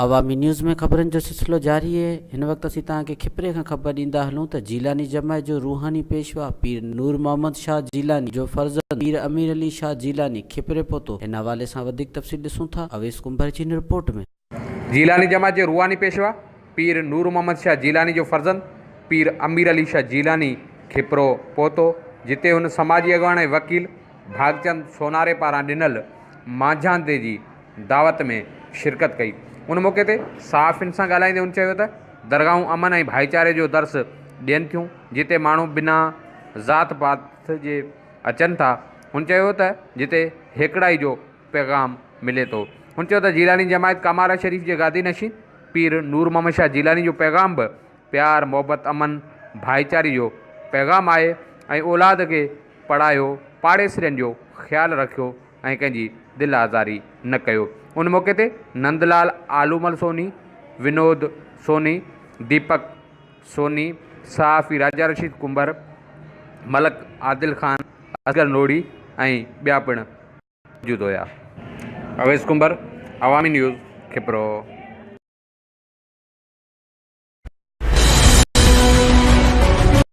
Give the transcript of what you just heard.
عوامي news ۾ خبرن جو سلسلو جاري اهي. هن وقت اسين توهان کي کپري کان خبر ڏيندا هلون ته جيلاني جماعت جو روحاني پيشوا پير نور محمد شاهه جيلاني جو فرزند پير امير علي شاهه جيلاني کپري پهتو. هن حوالي سان وڌيڪ تفصيل ڏسون ٿا اويس ڪنڀر جي هن رپورٽ ۾. جيلاني جماعت جي روحاني پيشوا پير نور محمد شاهه جيلاني جو فرزند پير امير علي شاهه جيلاني کپرو پهتو جتي هن سماجي اڳواڻ ۽ وڪيل ڀاڳچند سوناري پاران ڏنل مانجهاندي جي دعوت ۾ شرڪت ڪئي. ان موقعي تي صحافين سان ڳالهائيندي هن چيو ته درگاهون امن ۽ ڀائيچاري جو درس ڏين ٿيون، جتي ماڻهو بنا ذات پات جي اچن ٿا. هن چيو ته جتي هيڪڙائي جو پيغام ملي ٿو. هن چيو ته جيلاني جماعت ڪامارا شريف جي گادي نشين پير نور محمد شاهه جيلاني جو پيغام به پيار، محبت، امن، ڀائيچاري جو پيغام آهي ۽ اولاد کي پڙهايو، پاڙيسرين جو خيال رکيو ۽ ڪنهن جي دل آزاري نه ڪيو. ان موقعي تي نندلال آلومل سوني، ونود سوني، ديپڪ سوني، صحافي راجا رشيد ڪنڀر، ملڪ عادل خان، اصغر نوڙي ۽ ٻيا پڻ موجود هيا. اويس ڪنڀر، عوامي نيوز، کپرو.